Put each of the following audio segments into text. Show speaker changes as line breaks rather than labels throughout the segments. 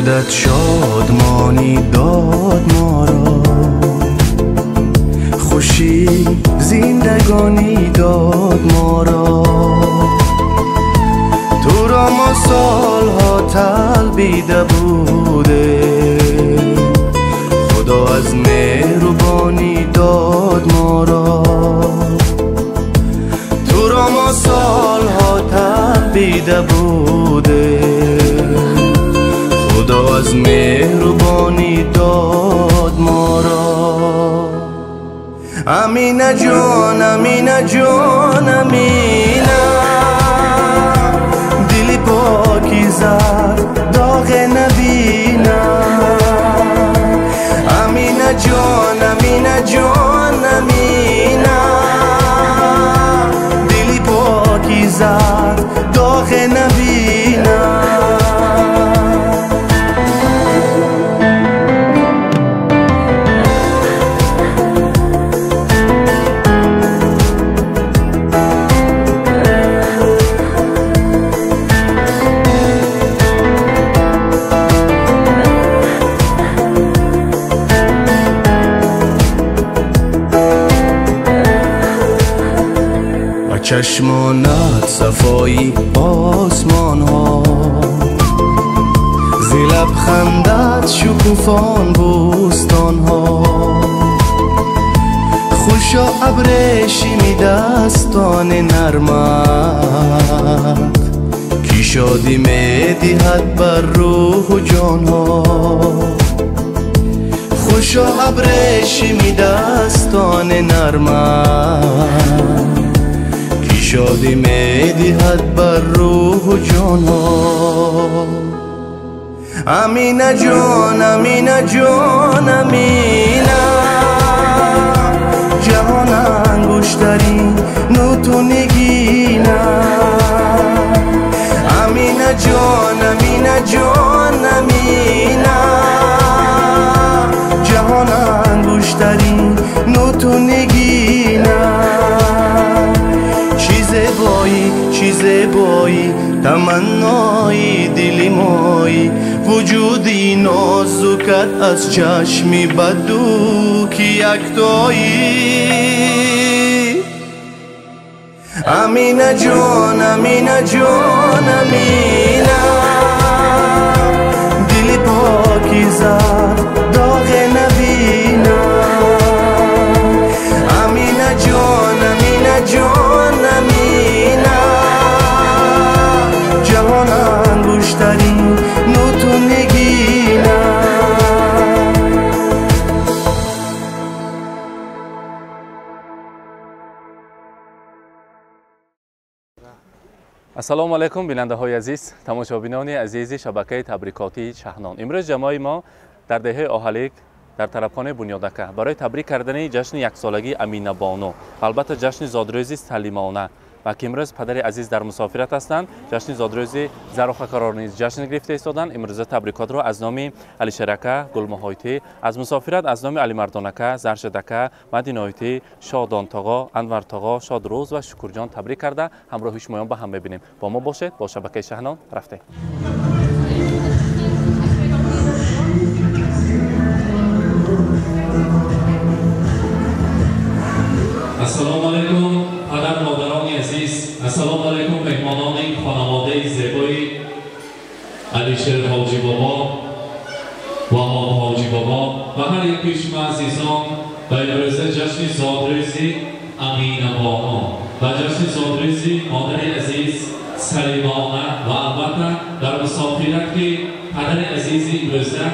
Вуҷудат шодмонӣ дод моро, хушӣ зиндагонӣ дод моро. Туро мо солҳо талбида будем, Худо аз меҳрубонӣ дод моро. Туро мо солҳо талбида будем, Худо аз меҳрубонӣ дод моро. Амина ҷон, Амина ҷон, Амина, дили покизат доғ набина. Амина ҷон, Амина ҷон, Амина, дили покизат доғ набина. Чашмонат сафои осмонҳо, зи лабхандат шукуфон бӯстонҳо. Хушо абрешими дастони нармат, ки шодӣ медиҳад бар рӯҳу ҷонҳо. Хушо абрешими дастони нармат, шодӣ медиҳад бар рӯҳу ҷонҳо. Амина ҷон, Амина ҷон, Амина, ҷаҳон ангуштарин нуту нигина. Амина ҷон, Амина ҷон, Амина, ҷаҳон ангуштарин нуту нигина. Чӣ зебоӣ, чӣ зебоӣ, таманнои дили моӣ, вуҷуди нозукат аз чашми баду ки яктоӣ. Амина ҷон, Амина ҷон, Амина, дили покизат доғ набина. Амина ҷон, Амина ҷон, Амина, ҷаҳон ангуштарин нуту нигина.
Ассалому алайкум, бинандаҳои азиз, тамошобинони азизи шабакаи табрикотии Шаҳнон. Имрӯз ҷамоаи мо дар деҳаи Оҳалик дар тарабхонаи Бунёдака барои табрик кардани ҷашни яксолагии Амина Бону ва албатта ҷашни зодрӯзи Салимона ва ки имрӯз падари азиз дар мусофират ҳастанд, ҷашни зодрӯзи Зарухакаро низ ҷашн гирифта истоданд. Имрӯза табрикотро аз номи Алишерака, Гулмоҳойтӣ, аз мусофират аз номи Алимардонака, Заршадака, Мадинойтӣ, Шодонтоғо, Анвартоғо, Шодрӯз ва Шукурҷон табрик карда ҳамроҳи шумоён ба ҳам мебинем. Бо мо бошед, бо шабакаи Шаҳнон рафтем.
Ассалому алайкум, падар модарони азиз, ассалому алайкум, меҳмонони хонаводаи зебои Алишер Ҳоҷибобо ва Ҳоҷибобо ва ҳар яки шумо азизон ба имрӯза ҷашни зодрӯзи Амина Бону ва ҷашни зодрӯзи модари азиз Салимона ва албатта дар мусофират ки падари азизи имрӯза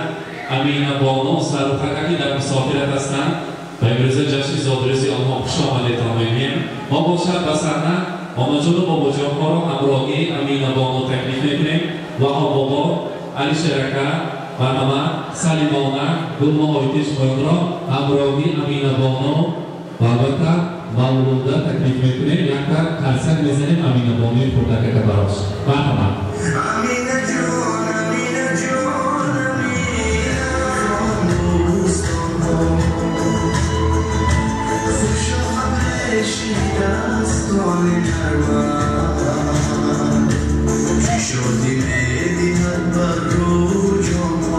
Амина Бону Сарухака ки дар мусофират ҳастанд ва имрӯза ҷашни зодрӯзи онҳо хуш омадедтон мегӯем. Мо бошад ба саҳна омаҷону бобоҷонҳоро ҳамроҳии Амина Бону таклиф мекунем. Ваҳобобо, Алишерака, Барнама, Салимона, Гулмоҳоити шумоёнро ҳамроҳии Амина Бону ва албатта Мавлуда таклиф мекунем. Якта қарсак мезанем Амина Бонуи хурдакака барош. Барнама.
Амина ҷон, Амина ҷон, Амина, хушо абреши дастони нармат, ки шодӣ медиҳад бар рӯҳу ҷонҳо.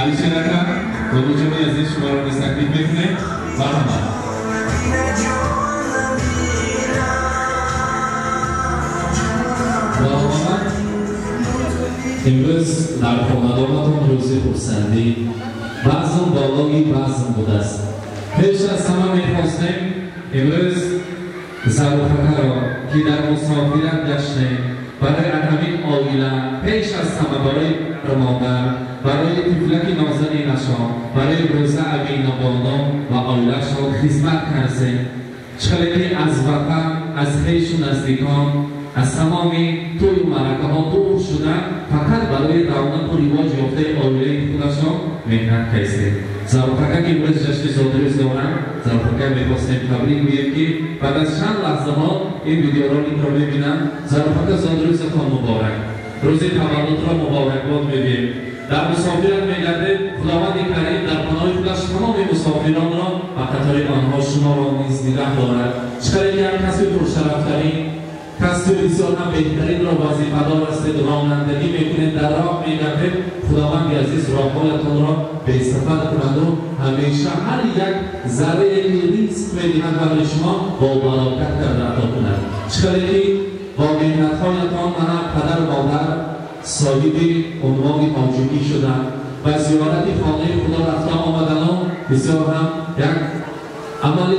Алишер ака, бобоҷони азиз, шуморо низ таклиф мекунем. Марҳамат. Ва имрӯз дар хонадонатон рӯзи хурсандӣ, баъзм болои баъзм будааст. Пеш аз ҳама мехостем имрӯз Зарухакаро, ки дар мусофират гаштем, барои ҳамин оила, пеш аз ҳама барои модар, барои тифлаки нозанинашон, барои Рӯза Аминабоно ва оилаашон хизмат кардем. Чӣ ки аз ватан, аз хешу наздикон, аз тамоми тӯю маъракаҳо дур шуда, фақат барои равнақу ривоҷ ёфтаи оилаи худашон меҳнат кардем. Зарухака, ки имрӯз ҷашни зодрӯз доранд, Зарухака мехостем табрик гӯем, ки баъд аз чанд лаҳзаҳо ин видеороликро мебинанд. Зарухака, зодрӯзатон муборак, рӯзи таваллудро муборакбод мегӯем. Дар мусофират мегардед, Худованди Карим дар паноҳи худаш тамоми мусофиронро ба қатори онҳо шуморо низ нигаҳ дорад. Чӣ қадр як касби пуршарафтарин, касби бисёр ҳам беҳтаринро вазифадор ҳастед, ронандагӣ мекунед, дар роҳ мегардед. Худованди азиз роҳҳоятонро бесафар кунаду ҳамеша ҳар як заррае ки ризқ медиҳад барои шумо бо барокат карда ато кунад. Чӣ қадр ки бо меҳнатҳоятон мана падару модар соҳиби унвони ҳоҷигӣ шуданд ва зиёрати хонаи Худо рафта омадану бисёр ҳам як амали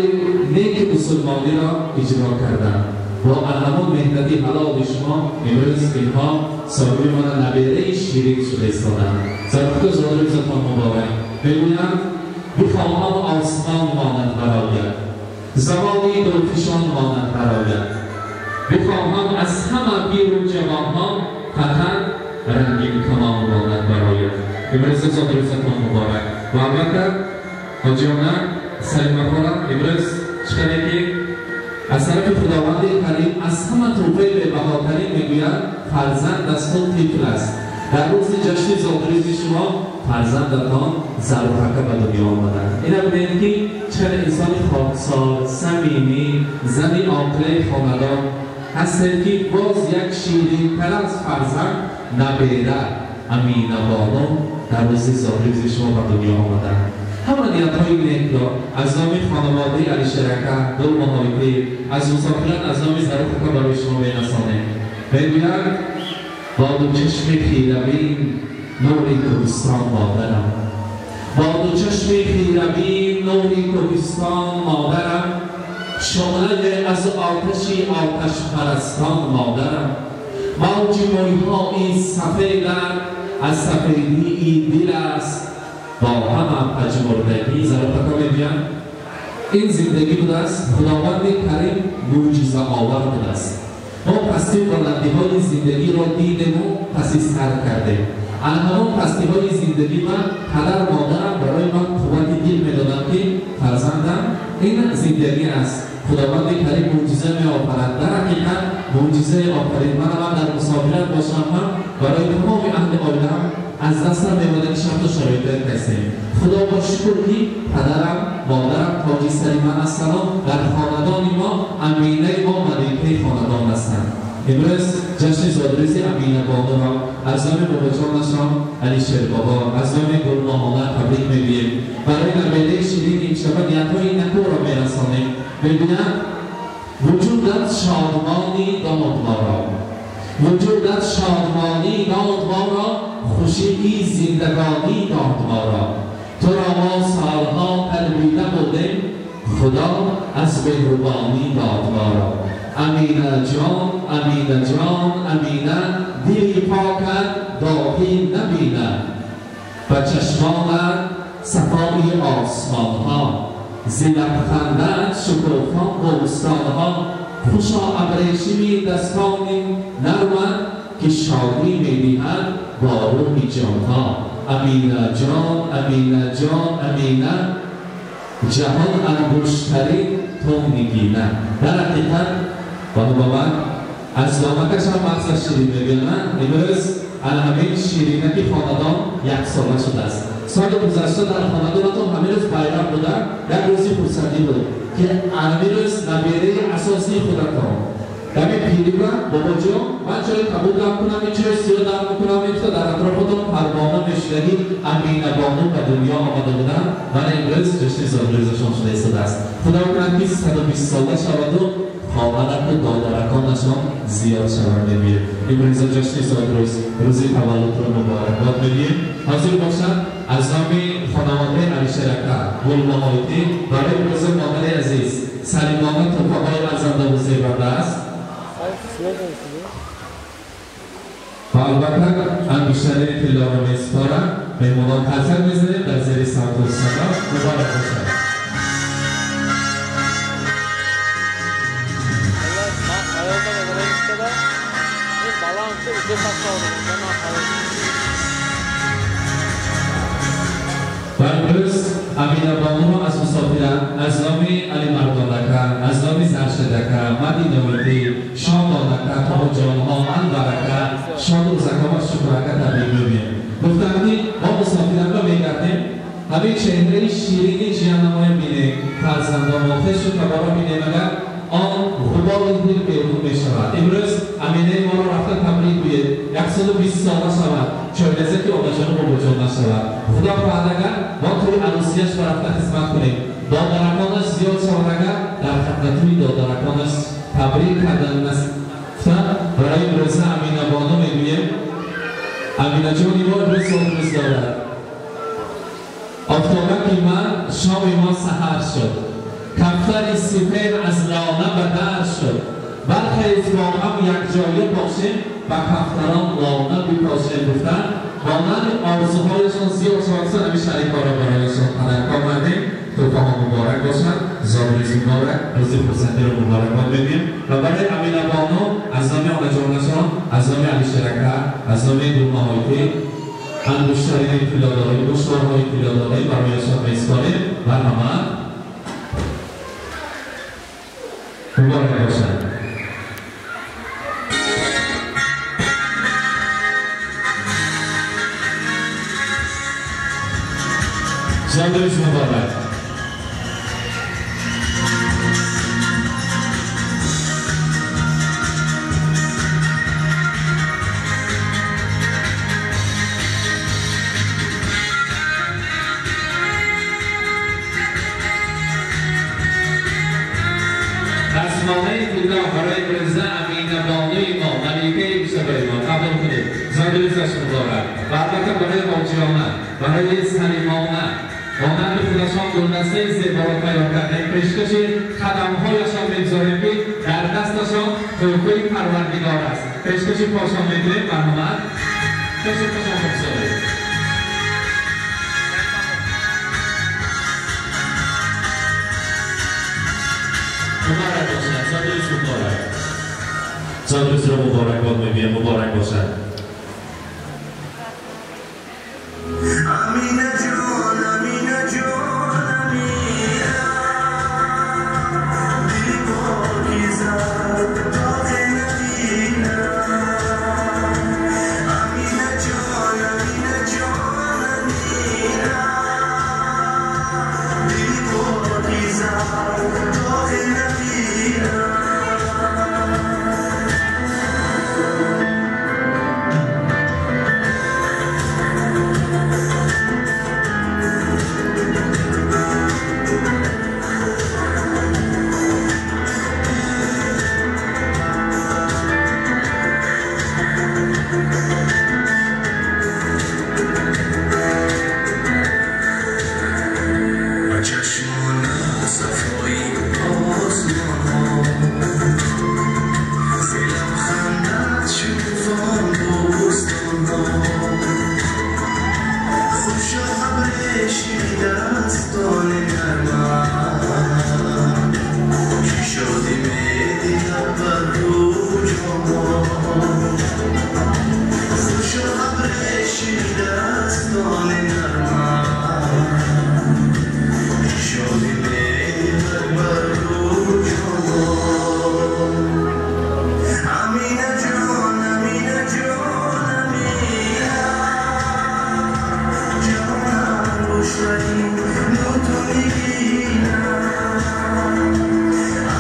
неки мусулмониро иҷро карданд. Бо ҳамон меҳнати ҳалоли шумо имрӯз инҳо соҳиби мана набераи ширин шуда истоданд. Зарухака, зодрӯзатон муборак. Мегӯянд, бихоҳам осмон монад барояд, замони дурфишон монад барояд, бихоҳам аз ҳама пиру ҷавонҳо фақат рангин камон монад барояд. Имрӯз зодрӯзатон муборак. Ва албатта ҳоҷиёна Салимахора имрӯз чӣ қадр ки аз тарафи Худованди Карим аз ҳама тӯҳфаи бебаҳотарин мегӯяд фарзанд асту тифл аст. Дар рӯзи ҷашни зодрӯзи шумо фарзандатон Зарухака ба дунё омаданд. Ина бинед, ки чӣ қадр инсони хоксор, самимӣ, зани оқилаи хонадон ҳастед, ки боз як ширинтар аз фарзанд набера Аминабоно дар рӯзи зодрӯзи шумо ба дунё омаданд. Ҳама ниятҳои некро аз номи хонаводаи Алишерака, Гулмоҳои, аз мусофират, аз номи Зарухака барои шумо мерасонем. Мегӯянд, бо ду чашми хирабин нури кӯҳистон модарам, бо ду чашми хирабин нури кӯҳистон модарам, шӯълае аз оташи оташпарастон модарам, мавҷи мӯйҳои сафедат аз сафедии дил аст бо ҳама пажмурдагӣ. Зарухака мегӯянд, ин зиндагӣ будааст, Худованди Карим мӯъҷизаовар будааст. Мо пастию баландиҳои зиндагиро дидему паси сар кардем. Ана ҳамон пастиҳои зиндагӣ ман падар модарам барои ман қуввати дил медоданд, ки фарзандам, ин зиндагӣ аст, Худованди Карим мӯъҷиза меофарад. Дар ҳақиқат мӯъҷизае офарид. Мана ман дар мусофират бошам ҳам барои тамоми аҳли оилаам аз дастам мемодаги шарту шароитҳое касем. Худо бо шукр, ки падарам модарам тоҷи сари ман ҳастану дар хонадони мо Аминаи мо маликаи хонадон ҳастанд. Имрӯз ҷашни зодрӯзи Аминабонуро аз номи бобоҷонашон Алишербобо, аз номи Гулмоҳона табрик мегӯем. Барои набераи ширини имшаба ниятҳои накӯро мерасонем. Мегӯянд, вуҷудат шодмонӣ дод моро, вуҷудат шодмонӣ дод моро, хушии зиндагонӣ дод моро. Туро мо солҳо талбида будем, Худо аз меҳрубонӣ дод моро. Амина ҷон, Амина ҷон, Амина, дили покат доғӣ набинад, ба чашмонат сафои осмонҳо, зи лабхандат шукуфон бӯстонҳо. Хушо абрешими дастони нармат, ки шодӣ медиҳад бо рӯҳи ҷонҳо. Амина ҷон, Амина ҷон, Амина, ҷаҳон ангуштарин ту нигина. Дар ҳақиқат бонубобак аз домакаш ҳам мағзаш ширин мегӯянд. Имрӯз ана ҳамин ширинаки хонадон яксола шудааст. Соли гузашта дар хонадонатон ҳамин рӯз байрам буда, як рӯзи хурсандӣ буд, ки ҳамин рӯз набераи асосии худатон Дами пириба бобоҷон ман чой қабул дам кунам, ин чой сиё дам мекунам, ин дар атрофатон парвона мешудагӣ Амина бону ба дунё омада буданд. Мана имрӯз ҷашни зодрӯзашон шуда истодааст. Худо кунад ки 120 сола шаваду ховараку додараконашон зиёд шавад мегӯем. Имрӯза ҷашни зодрӯз, рӯзи таваллудро муборакбод мегӯем. Ҳозир бошад аз номи хонаводаи Алишерака Гулмоҳоитӣ барои рӯзи модари азиз салимона туҳфаҳои арзандаву зебанда аст. Ва албатта ангуштарини тиллоро месупорам. Меҳмонон қарсак мезанем дар зери савту садо. Муборак бошад. Ва имрӯз Амина бонуро аз мусофиран аз номи Алимардонака, аз номи Заршедака, Мадиноидӣ, Шодонака, Тоҳуҷонҳо, Анварака, Шодрӯзака ва Шукрака табрик мегӯем. Гуфтанд ки мо мусофиранро мегардем, ҳамин чеҳраи ширини ҷиянамоя бинем, фарзандоно хешу таборо бинем, агар он ғубори дил берун мешавад. Имрӯз Аминаи моро рафта табрик гӯед, 120 сола шавад, чойлаззати одаҷону бобоҷон нашавад. Худо хоҳад агар мо тӯи арӯсияш ба рафта хизмат кунем, додараконаш зиёд шавад, агар дар хидматуи додараконаш табрик кардан аст. Барои имрӯза Амина бону мегӯем, Аминаҷони мо имрӯз зодрӯз дорад. Офтобаки ман шоми мо саҳар шуд, кафтари сипер аз лона ба дар шуд. Бархез бо ҳам якҷоя бошем, ба кафтарон лона бипошем. Гуфтанд монанди орзуҳояшон зиёд шавад. Ҳамин шарикҳоро барояшон талаб омадем. Туҳфаҳо муборак бошад, зодрӯз муборак, рӯзи хурсандиро муборакбод мегӯем. Ва барои Амина бону аз номи онаҷонашон, аз номи Алишерака, аз номи Гулмоҳоитӣ ангуштарини тиллодорӣ, гӯшворҳои тиллодорӣ барояшон месупорем. Марҳамат, муборак бошад. Зодрӯз муборак. دستمانه طلا برای برزه امین بانوی ما، ملیکه بیشترای ما قبول کنید. زادروزش مبارک. و البته برای حاجیانه، برای سلیمانه مانند خودشان گلدسته زیبا را تیار کرده پیشکش قدمهایشان میگذاریم که در دستشان تحفه پروردگار است. پیشکش پاشان میگیریم. برنامه پیش پاشان بگذاریم. مبارک باشد. زادروز مبارک. زادروز را مبارک باد میگویم. مبارک باشد.
امینه جان، امینه جان، امینه دلی پاکیزه داغ ندینه. امینه جان، امینه جان، امینه دلی پاکیزه داغ ندینه.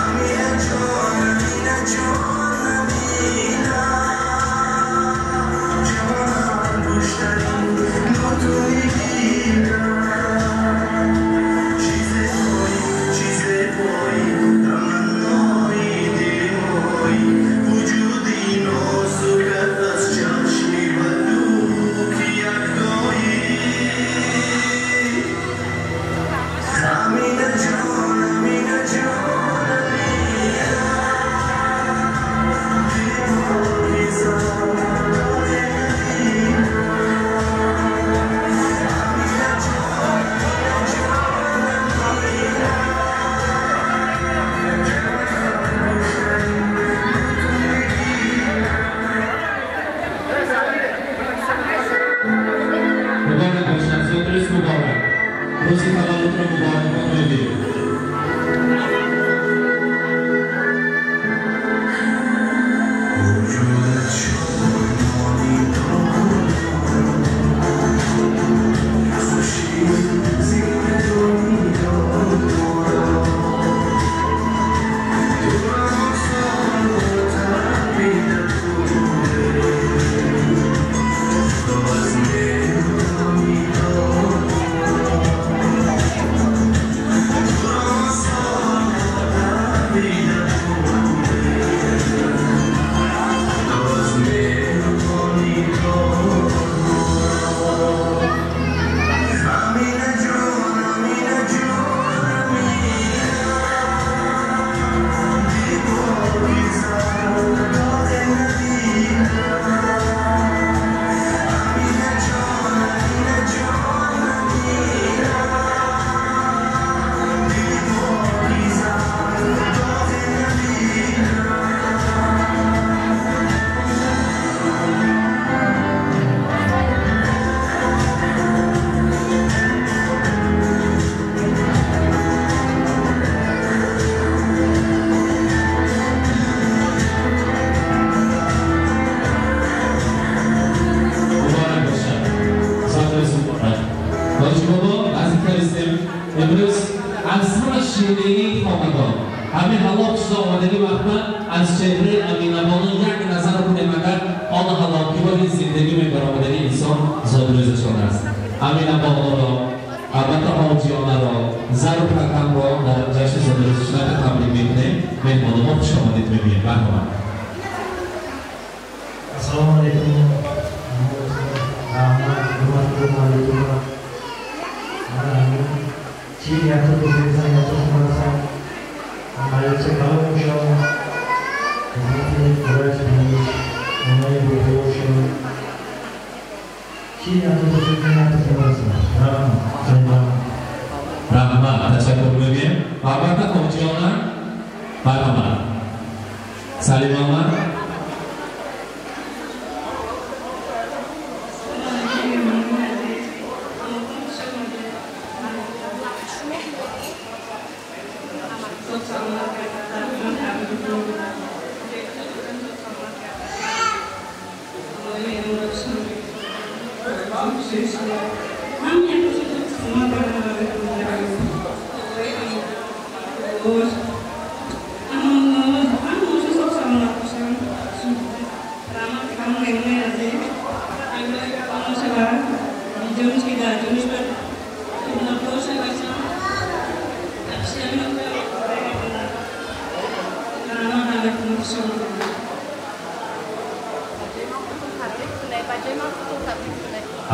امینه جان، امینه جان،
бобо наздиктар истем. Имрӯз аз ҳама ширинии хонадон, ҳамин ҳалок шуда омадагӣ вақта аз чеҳраи Аминабону як назар кунем, агар он ҳалокиҳои зиндагӣ мебаромадагӣ инсон зодрӯзашон аст. Аминабонуро, албатта ҳоҷиёнаро, зару пракамро дар ҷашни зодрӯзашон табрик мекунем. Меҳмономо хуш омадед мегӯем. Марҳамат.
Ассалому алайкум.
Раҳмат, ташаккур мегӯем. Албатта ҳоҷиёна, марҳамат. Салимона.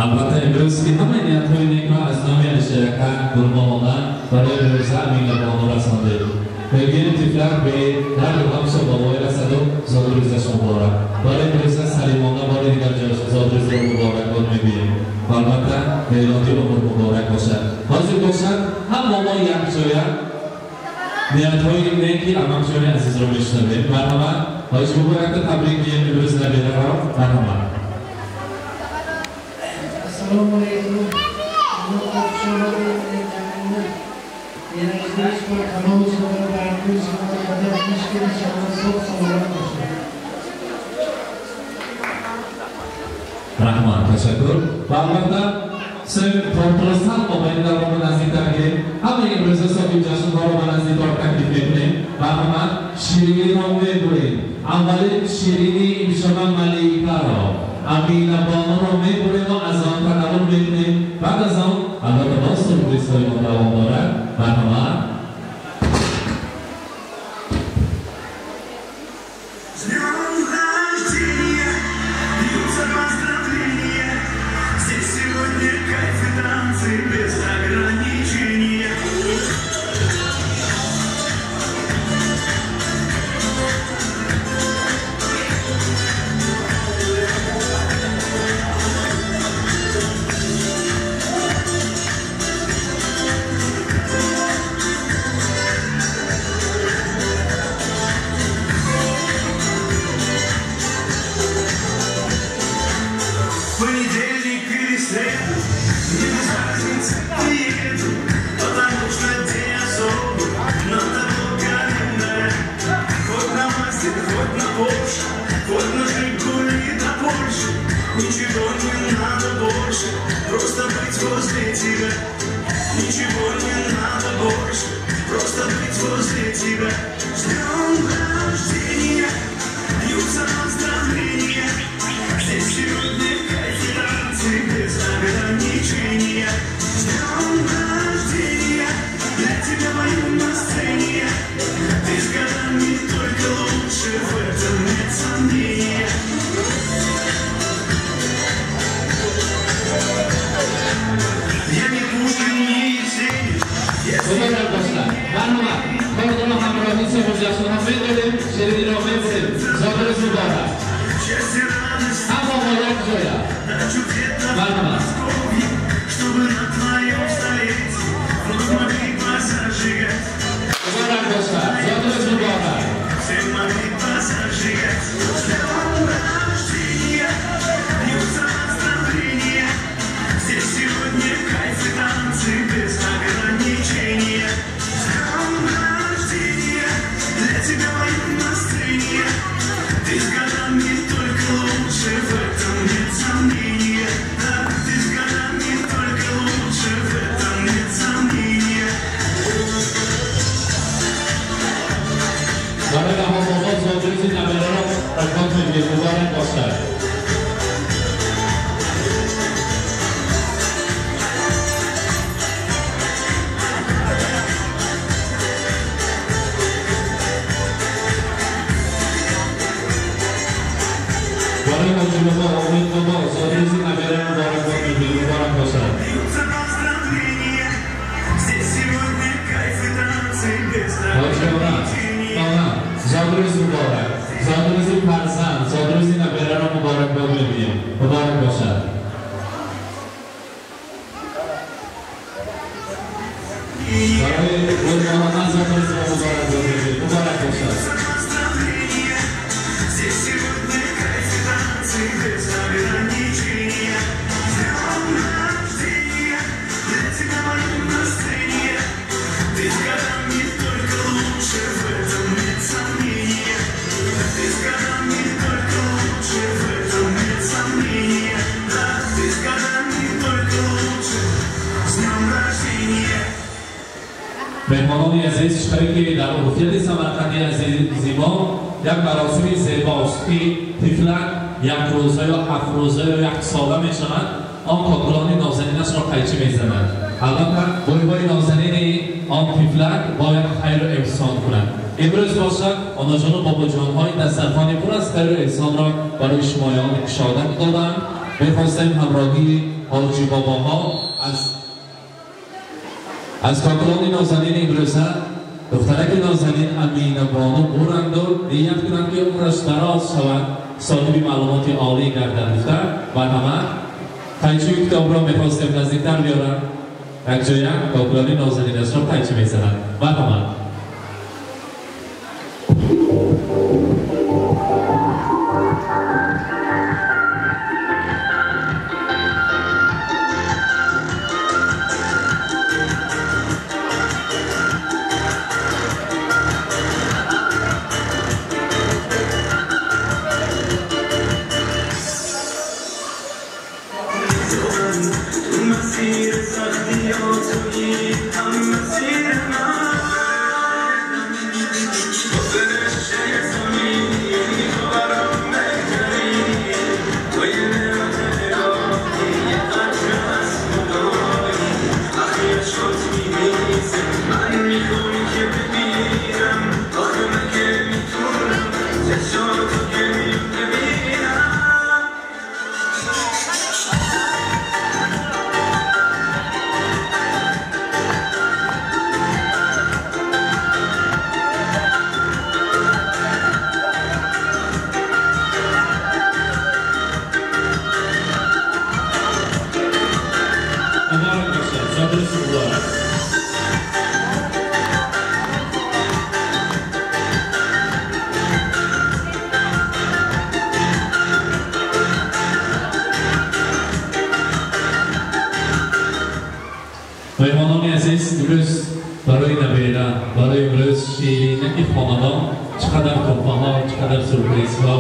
Албатта имрӯз ки ҳамаи ниятҳои некро аз номи Алишерака Гулмоҳона барои рӯза Аминабону расондед. Мегӯем тифлак бе дарду ғамшо бобои расаду зодрӯзаш муборак. Барои рӯза Салимона бори дигар зодрӯзро муборакбод мегӯем. Ва албатта мелоди умр муборак бошад. Ҳозир бошад ҳама мо якҷоя ниятҳои неки амакҷони азизро мешунавем. Марҳамат, ҳоҷи бобо якта табрик гӯем имрӯз набераро. Марҳамат.
Ассалому алайкум.
Раҳмат, ташаккур. Ва албатта тортро сал мобайни даврома наздиктар гирем. Ҳамаи имрӯза соҳиби ҷашнҳоро ба назди торт таклиф мекунем. Марҳамат, шириниро мебурем. Аввалин ширинии имшаба Маликаро, Аминабонуро мебурем ва аз он тановвул мекунем. Баъд аз он албатта боз сюрпризҳои мо давом дорад. Марҳамат.
С днем рождения, бьются поздравления. Здесь сегодня кайф и танцы без ограничения. Понедельник или среду, мне без разницы, приеду, потому что день особый, на того календаря. Хоть на Мазде, хоть на Порше, хоть на Жигули до Польши, ничего не надо больше, просто быть возле тебя. Ничего не надо больше, просто быть возле тебя. С днем рождения, бьются поздравления. Здесь сегодня кайф и танцы без ограничения. С днем рождения, для тебя мою на сцене. Ты с годами только лучше, в этом нет сомнения. Я не Пушкин, не Есенин.
Марҳамат, ҳамроҳи. Ҳоҷи бобо, Умед бобо, зодрӯзи набера муборакбод мегӯем, муборак бошад. Ҳоҷи Омад, зодрӯз муборак, зодрӯзи фарзанд, зодрӯзи набераро муборакбод мегӯем, муборак бошад. Барои Гулмуҳаммад зодрӯзро муборакбод мегӯем, муборак бошад. Меҳмонони азиз, чиқаре ки дар урфияти Самарқанди азизи мо як маросими зебост ки тифлак як рӯза ё ҳафт рӯза ё як сола мешавад, он кокулони нозанинашро қайчӣ мезанад. Албатта бӯйҳои нозанини он тифлак бояд хайру эҳсон кунад. Имрӯз бошад онаҷону бобоҷонҳои дастархони пур аз хайру эҳсонро барои шумоён кушода доданд. Мехостем ҳамроҳии ҳоҷи бобоҳо аз кокулони нозанин имрӯза духтараки нозанин Амина бону буранду ният кунанд ки умраш дароз шавад, соҳиби маълумоти олӣ гардад. Гуфта марҳамат, қайчии китобро мехостем наздиктар биёранд, якҷоя кокулони нозанинашро қайчӣ мезананд. Марҳамат. Меҳмонони азиз, имрӯз барои набера, барои имрӯз ширинаки хонадон чӣ қадар туҳфаҳо, чӣ қадар сюрпризҳо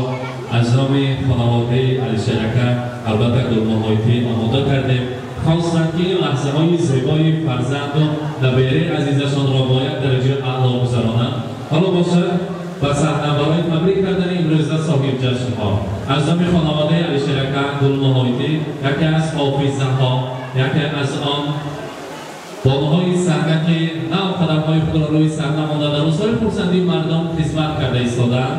аз номи хонаводаи Алишерака албатта Гулмоҳоитӣ омода кардем. Хостанд ки ин лаҳзаҳои зебои фарзанду набераи азизашонро бо як дараҷаи аъло гузаронанд. Ҳоло бошад ба саҳна барои табрик кардани имрӯза соҳиб ҷашнҳо аз номи хонаводаи Алишерака Гулмоҳоитӣ яке аз ҳофизаҳо, яке аз он бонуҳои саҳна ки нав қадамҳои худро рӯи саҳна монда дар рӯзҳои хурсандии мардум хизмат карда истодаанд,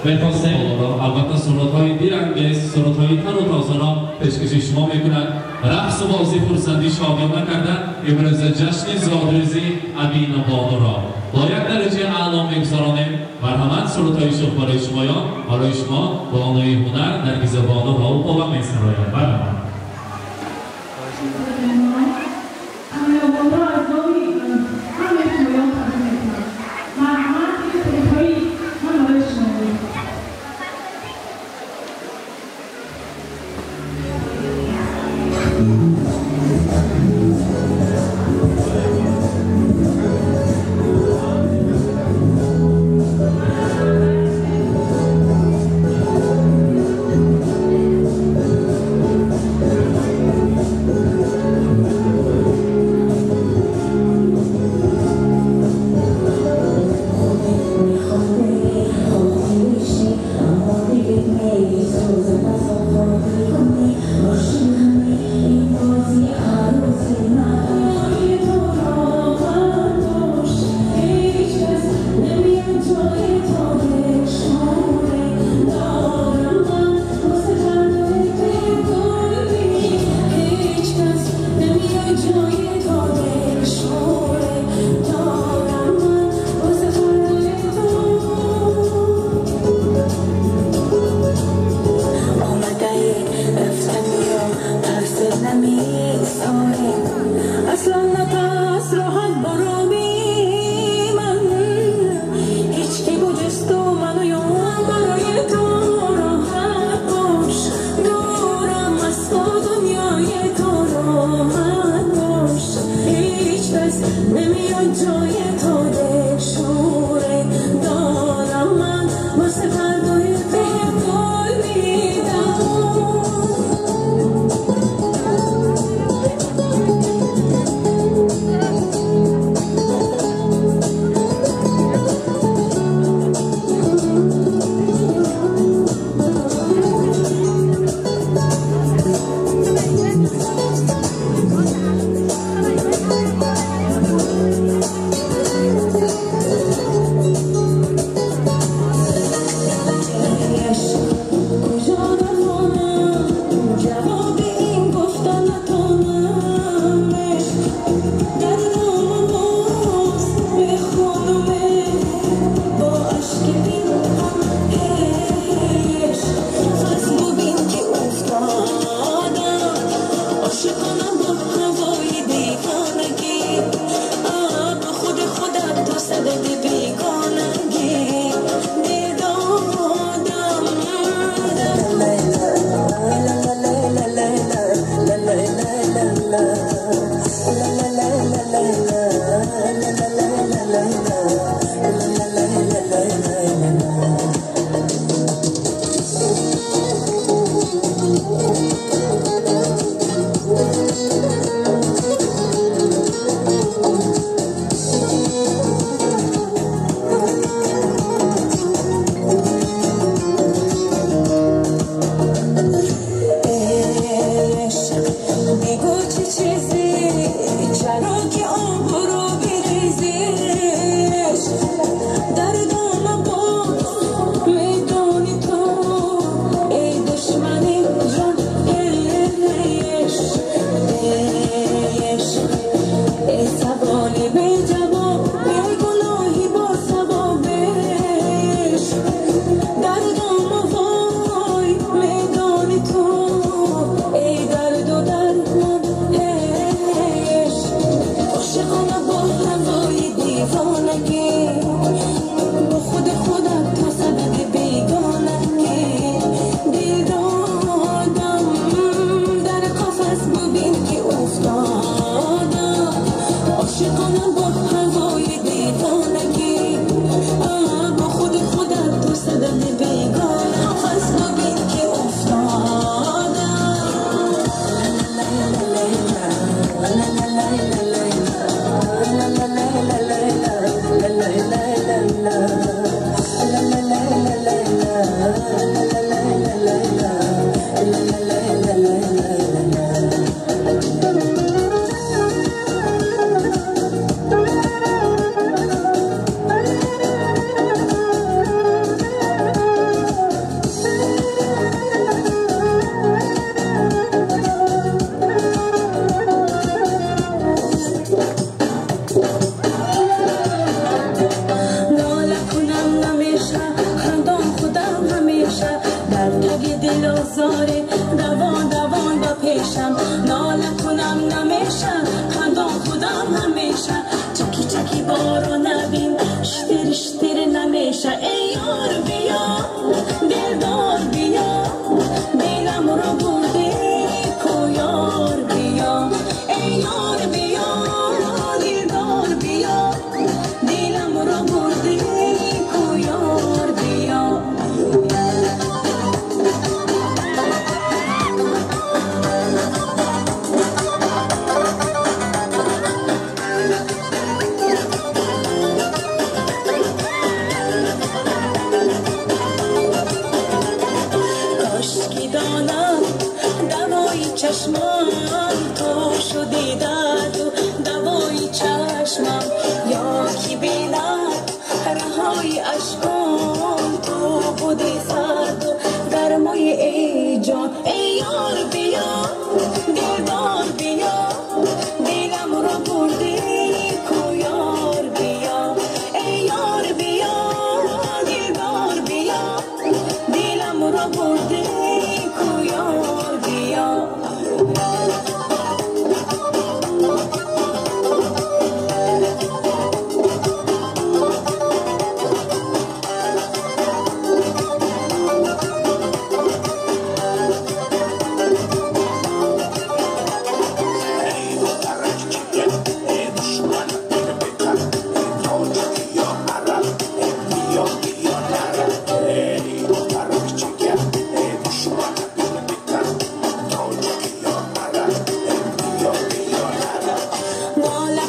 мехостем албатта суратҳои дилангез, суратҳои тару тозаро пешкаши шумо мекунанд. Рақсу бозӣ, хурсандӣ, шодиёна карда имрӯза ҷашни зодрӯзи Амина бонуро бо як дараҷаи аъло мегузаронем. Марҳамат, суратҳои шух барои шумоён, барои шумо бонуи ҳунар Наргиза бону Раупова месарояд. Марҳамат.
Thank you. نفس راحت برامی من هیچ کی بجز تو منو یار برای تو راحت باش دورم از تو دنیای تو راحت باش هیچ کس نمیاد جای تو دلشوره دارم من واسه فردای بهت قول میدم.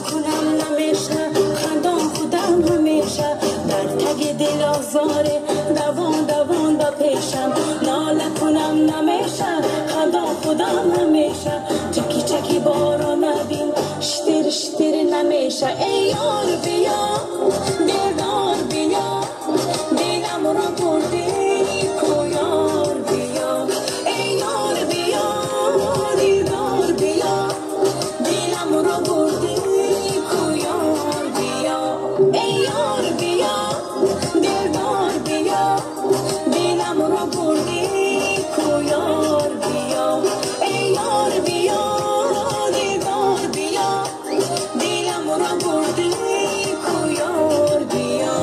کنم نمیشه خندان خودم همیشه در تگ دل آزاره دوان دوان با پیشم ناله کنم نمیشه خندان خودم همیشه چکی چکی باران نبین شتر شتر نمیشه ای یار بیا دلدار بیا دلم را بردی کویار بیا ای یار بیا دلدار بیا دلم را بردی کویار بیا ای یار بیا دلدار بیا دلم را بردی کویار بیا ای یار بیا دلدار بیا دلم را بردی کویار بیا.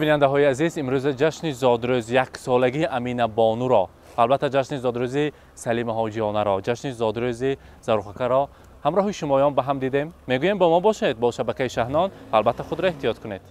бинандаҳои азиз, имрӯза ҷашни зодрӯз яксолагии Амина Бонуро, албатта ҷашни зодрӯзи Салима Ҳоҷиёнаро, ҷашни зодрӯзи Зарухакаро ҳамроҳи шумоён ба ҳам дидем. Мегӯем бо мо бошед, бо шабакаи Шаҳнон, албатта худро эҳтиёт кунед.